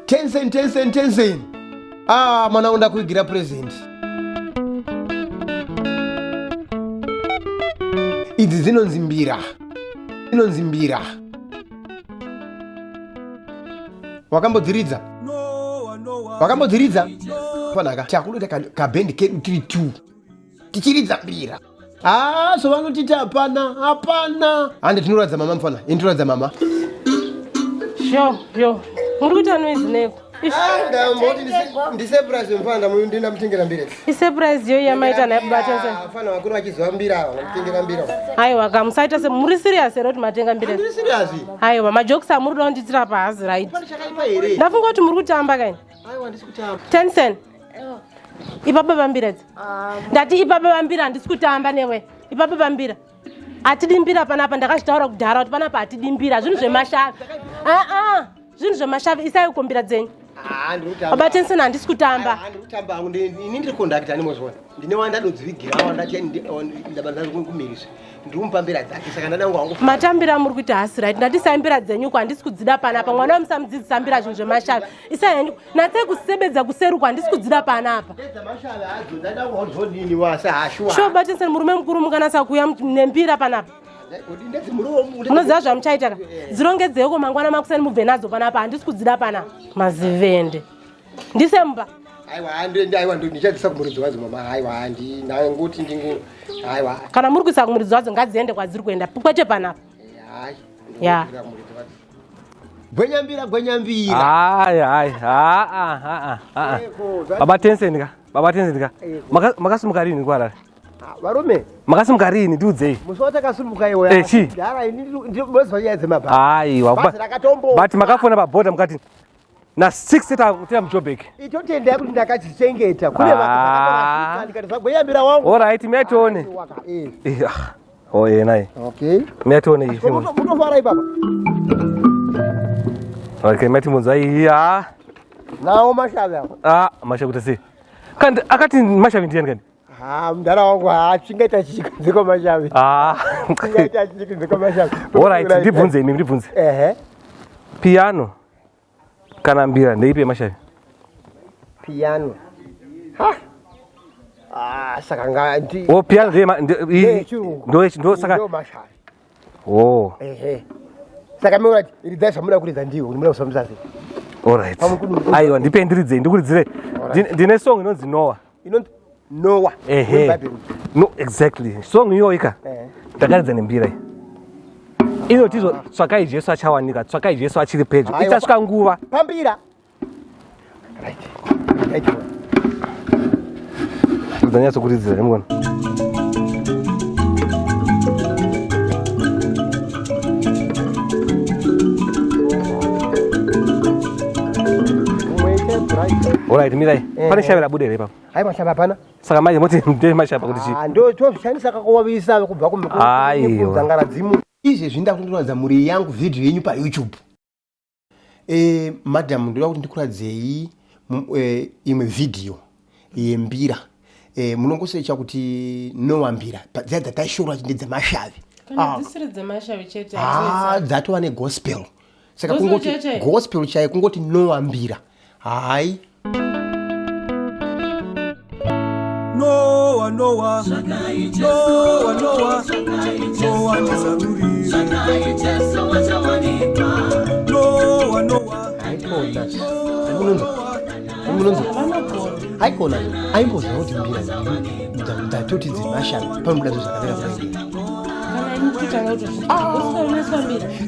Tensen, Tensen, Tensen. Ah, mwana wangu ndakuigira present. Idzi dzinonzi mbira. Dzinonzi mbira. Wakambodziridza? Wakambodziridza? Panaka takuda kabhendi kedu tiri two. Tichiridza mbira. Ah, so vanotiti hapana, hapana. Hande tinoratidza mama mfana. Ini tinoratidza mama. Sho, yo. Muri kuita noise neko. Ah, ndamboti ndi surprise mfana ndinamutengera mbira. I surprise yo yamaita naye kubata se. Ah, mfana vakuru vachiziva mbira ava, vamutengera mbira. Aiwa ka musaita se muri serious here kuti matenga mbira. Ndiri serious. Aiwa majokes amuri kuda kundiitira apa hazi right. Pane chakaipa here? Ndafunga kuti muri kutamba kaini. Aiwa ndisi kutamba. Tensen. Ipa baba mbira idzi. Ndati ipa baba mbira handisi kutamba newe. Ipa baba mbira. Hatidi mbira panapa ndakazvitaura kudhara kuti panapa hatidi mbira zvinhu zvemashavi. Ah ah zvinhu zvemashavi isai uko mbira dzenyu. Ah, ndiri kutamba. Baba Tensen handisi kutamba. Ah, ndiri kutamba hangu. Ini ndiri conductor ani mozviona. Ndine wandadodzivigira wandati ndabanda kumiriswa. Ndiri kumupa mbira dzake saka ndada wangu. Matambira amuri kuita hasi right. Ndati isai mbira dzenyu uko handisi kudzida panapa. Mwana wamusamudzidzisa mbira zvinhu zvemashavi. Isai henyu. Natsei kusebedza kuseri uko handisi kudzida panapa. Ndedzamashavi hadzo ndada kuzodini wasa hashuwa. Sure baba Tensen murume mukuru mukanasa kuuya nembira panapa. Munoziva zvamuchaita ka? Dzirongedzeiko mangwana makuseni mubve nadzo panapa handisi kudzida panapa. Mazivende. Ndisemba. Aiwa handi aiwa ndichadzisa kumuridzi wadzo mama aiwa handi ndangoti ndingu aiwa. Kana muri kuisa kumuridzi wadzo ngadziende kwadziri kuenda kwete panapa. Hai. Ya. Gwenyambira gwenyambira. Hai hai ha ha ha ha. Baba Tensen ka. Baba Tensen ka. Makasimuka rini kuHarare? Varume. Makasimuka rini ndiudzei. Musi watakasimuka iwe. Eh chii? Dhara ini ndinoziva nyaya dzemabhazi. Aiwa. Bhazi rakatombo. But makafona paborder mukati na 6 teta teta muJoburg. Itotendai kuti ndakachichengeta. Kune vanhu ndikati zvagwenyambira wangu. All right, mirai tione. Eh. Ah. Oh, eh naye. Okay. Mirai tione iyi. Mutofara ipapa. Okay, mirai timbonzwa iyi. Ah. Nawo mashavi apo. Ah, mashavi kuti sei? Kandi akati mashavi ndiyani kandi? Ha, mudhara wangu ha, chingaita chichikunze kwamashavi. Ah. Chingaita chichikunze kwamashavi. All right, ndibvunze imi, ndibvunze. Ehe. Piano kana mbira ndeipi yemashavi? Piano. Ha. Ah, saka nga ndi Oh, piano ndeye Eh, chirungu. ndo ndo saka Ndo mashavi. Oh. Ehe. Saka mimi kuti ridzai zvamuda kuridza ndiwo, munoda kusambisa sei? All right. Aiwa, ndipe ndiridzei, ndikuridzire. Ndine song inonzi Noah. Inonzi Noah. Ehe. No, exactly. Song iyoyo ika. Eh. Ndakaridza nembira iyi. Inoti izvo tsvakai Jesu achawanika, tsvakai Jesu achiri pedyo. Ichasvika nguva. Pambira. Right. Right. Ndanyatso kuridzira nemukona. Alright, mirai. Pane shavi rabuda here ipapo? Hai mashavi hapana. Saka manje moti ndee mashavi kuti chii? Ah, ndo tozvishandisa kakawavisa kubva kumdzangara dzimu. Izvezvi ndakutoratidza mhuri yangu video yenyu paYouTube. E, madam ndoda kuti ndikuradzei e, imwe video yembira e, munongosecha kuti nowa mbira dziya dzataishora ndedzemashavi Kana dzisiri dzemashavi chete. Ah, dzatova negospel saka Gospel kungoti chete? gospel chaiyo kungoti nowa mbira hai Noa, Noa, Noa, Noa, Noa ndizarurire. Noa, Noa. haikona munonzwa haikona aimboziva kuti mbira dzatoti dzemashavi panobuda zvo zvakanaka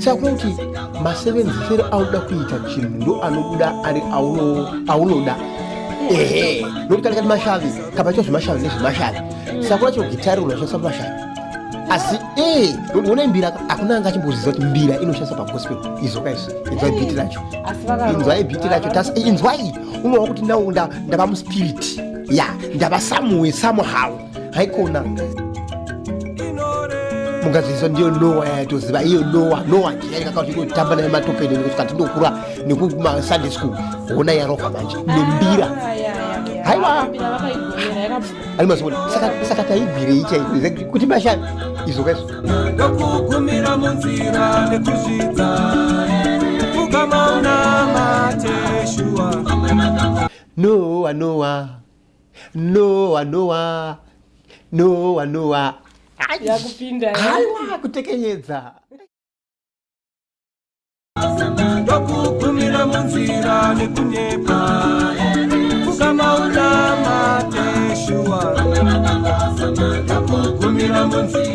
saka kuda kuti masevenzesero aunoda kuita chinhu ndo anobuda ari aunoda ehe nokuti kana kati mashavi kapaitwa zvemashavi nezvemashavi saka kuda chero gitari unoshandisa mashavi asi ee nokuti ona mbira hakuna anga achimbozviziva kuti mbira inoshandiswa pagospel izoka izvi inzwai bhiti racho inzwai bhiti racho inzwai unoona kuti now ndava muspirit ya ndava somewhere somehow haikona mungazviziva ndiyo nowa yatoziva iyo nowa nowa ndiyaikakatamba nayo matopeni nekuti tindokura nekumasunday school hona yarohwa manje nembira haiwa animazviona saka taibvirei chaiko kuti mashani izvo kaizvo ndokugumira munzira nekuzvidza pfugama unama. Noa, Noa, Noa, Noa, Noa, Noa. Yakupinda. Aiwa, kutekenyedza. Ndokugumira munzira nekunyepa, pfugama unamate shuwa, ndokugumira munzira.